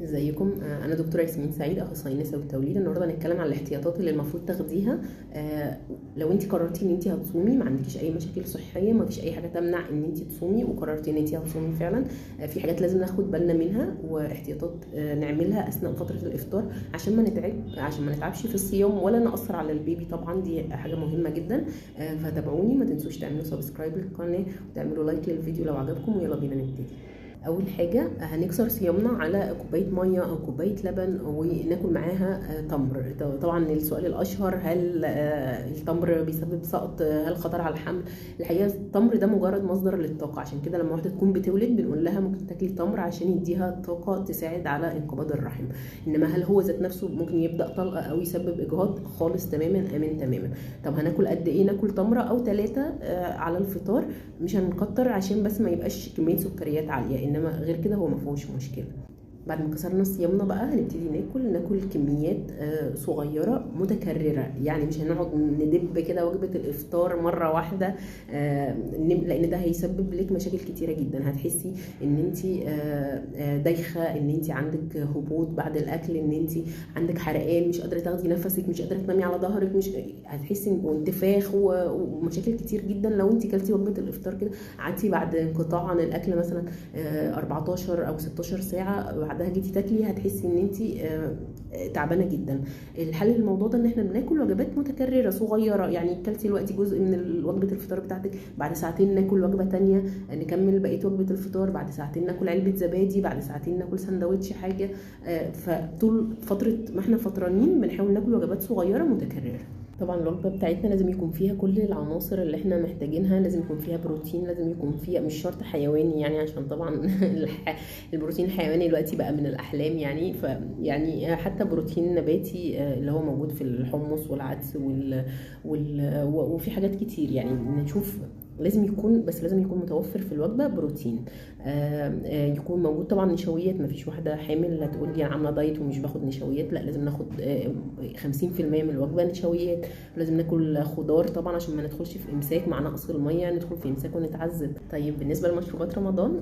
ازيكم؟ انا دكتورة ياسمين سعيد، اخصائية نساء والتوليد. النهارده هنتكلم على الاحتياطات اللي المفروض تاخديها لو انت قررتي ان انت هتصومي، ما عندكيش اي مشاكل صحية، ما فيش اي حاجة تمنع ان انت تصومي، وقررتي ان انت هتصومي فعلا. في حاجات لازم ناخد بالنا منها واحتياطات نعملها اثناء فترة الافطار عشان ما نتعبش في الصيام ولا ناثر على ال baby. طبعا دي حاجة مهمة جدا. فتابعوني، ما تنسوش تعملوا subscribe للقناة وتعملوا like للفيديو لو عجبكم، ويلا بينا نبتدي. اول حاجة هنكسر صيامنا على كوباية مية او كوباية لبن وناكل معاها تمر. طبعا السؤال الاشهر، هل التمر بيسبب سقط؟ هل خطر على الحمل؟ الحقيقة التمر ده مجرد مصدر للطاقة، عشان كده لما واحدة تكون بتولد بنقول لها ممكن تاكلي تمر عشان يديها طاقة تساعد على انقباض الرحم. انما هل هو ذات نفسه ممكن يبدا طلقه او يسبب اجهاض؟ خالص، تماما، امن تماما. طب هناكل قد ايه؟ ناكل تمره او 3 على الفطار، مش هنكتر عشان بس ما يبقاش كمية سكريات عالية، انما غير كده هو ما فيهوش مشكلة. بعد ما كسرنا صيامنا بقى هنبتدي ناكل كميات صغيرة متكررة، يعني مش هنقعد ندب كده وجبة الافطار مرة واحدة، لان ده هيسبب لك مشاكل كتيرة جدا. هتحسي ان انت دايخه، ان انت عندك هبوط بعد الاكل، ان انت عندك حرقان، مش قادرة تاخدي نفسك، مش قادرة تنامي على ظهرك، مش هتحسي وانتفاخ ومشاكل كتير جدا لو انت كلتي وجبة الافطار كده. قعدتي بعد انقطاع عن الاكل مثلا 14 او 16 ساعة، بعدها جيتي تاكلي هتحسي ان انت تعبانة جدا. الحل للموضوع ده ان احنا بناكل وجبات متكررة صغيرة، يعني كلتي دلوقتي جزء من وجبة الفطار بتاعتك، بعد ساعتين ناكل وجبة تانية، نكمل بقية وجبة الفطار، بعد ساعتين ناكل علبة زبادي، بعد ساعتين ناكل سندوتش حاجة. فطول فترة ما احنا فطرانين بنحاول ناكل وجبات صغيرة متكررة. طبعا الوجبة بتاعتنا لازم يكون فيها كل العناصر اللي احنا محتاجينها، لازم يكون فيها بروتين، لازم يكون فيها مش شرط حيواني يعني، عشان طبعا البروتين الحيواني دلوقتي بقى من الاحلام يعني، فيعني حتى بروتين نباتي اللي هو موجود في الحمص والعدس وفي حاجات كتير يعني. نشوف لازم يكون، بس لازم يكون متوفر في الوجبة بروتين، يكون موجود طبعا نشويات. مفيش واحدة حامل هتقول لي انا عامله دايت ومش باخد نشويات، لا، لازم ناخد 50% من الوجبة نشويات. لازم ناكل خضار طبعا عشان ما ندخلش في امساك مع نقص المية، ندخل في امساك ونتعذب. طيب بالنسبة لمشروبات رمضان،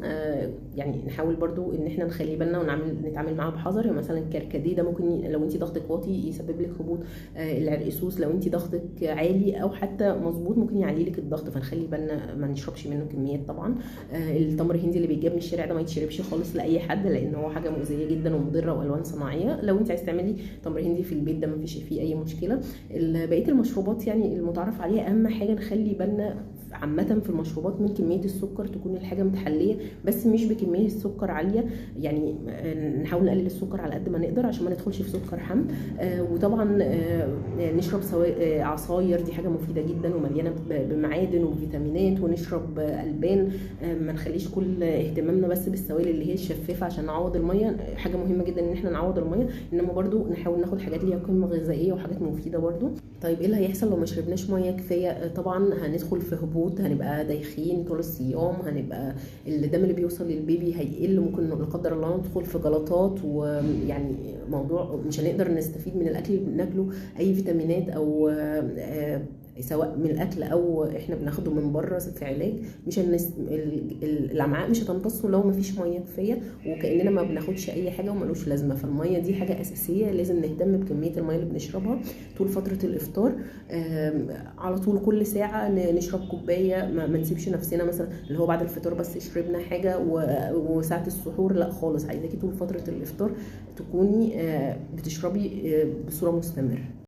يعني نحاول برضو ان احنا نخلي بالنا ونتعامل معاها بحذر. يعني مثلا الكركديه ده ممكن لو انت ضغطك واطي يسبب لك هبوط، العرقسوس لو انت ضغطك عالي او حتى مظبوط ممكن يعلي لك الضغط، فنخلي بالنا ما نشربش منه كميات. طبعا التمر الهندي اللي بيتجاب من الشارع ده ما يتشربش خالص لاي حد، لان هو حاجة مؤذية جدا ومضره والوان صناعية. لو انت عايز تعملي تمر هندي في البيت ده ما فيش فيه اي مشكلة. بقية المشروبات يعني المتعارف عليها، اهم حاجة نخلي بالنا عامة في المشروبات من كمية السكر، تكون الحاجة متحليه بس مش بكمية السكر عالية، يعني نحاول نقلل السكر على قد ما نقدر عشان ما ندخلش في سكر حمل. وطبعا نشرب عصاير، دي حاجة مفيدة جدا ومليانة بمعادن وفيتامينات، ونشرب البان. ما نخليش كل اهتمامنا بس بالسوائل اللي هي الشفافه عشان نعوض المية، حاجة مهمة جدا ان احنا نعوض المية، انما برضو نحاول ناخد حاجات ليها قيمة غذائية وحاجات مفيدة برضو. طيب ايه اللي هيحصل لو ما شربناش مية كفاية؟ طبعا هندخل في هبوط، هنبقى دايخين طول الصيام، هنبقى الدم اللي بيوصل للبيبي هيقل، ممكن لا قدر الله ندخل في جلطات، ويعني موضوع مش هنقدر نستفيد من الاكل اللي بناكله اي فيتامينات او سواء من الاكل او احنا بناخده من بره في علاج. مش الامعاء مش هتمتصه لو مفيش مية كفاية، وكاننا ما بناخدش اي حاجة وملوش لازمه. فالميه دي حاجة اساسية، لازم نهتم بكمية المية اللي بنشربها طول فترة الافطار. على طول كل ساعة نشرب كوباية، ما نسيبش نفسنا مثلا اللي هو بعد الفطار بس شربنا حاجة وساعة السحور، لا خالص، عايزاكي طول فترة الافطار تكوني بتشربي بصورة مستمرة.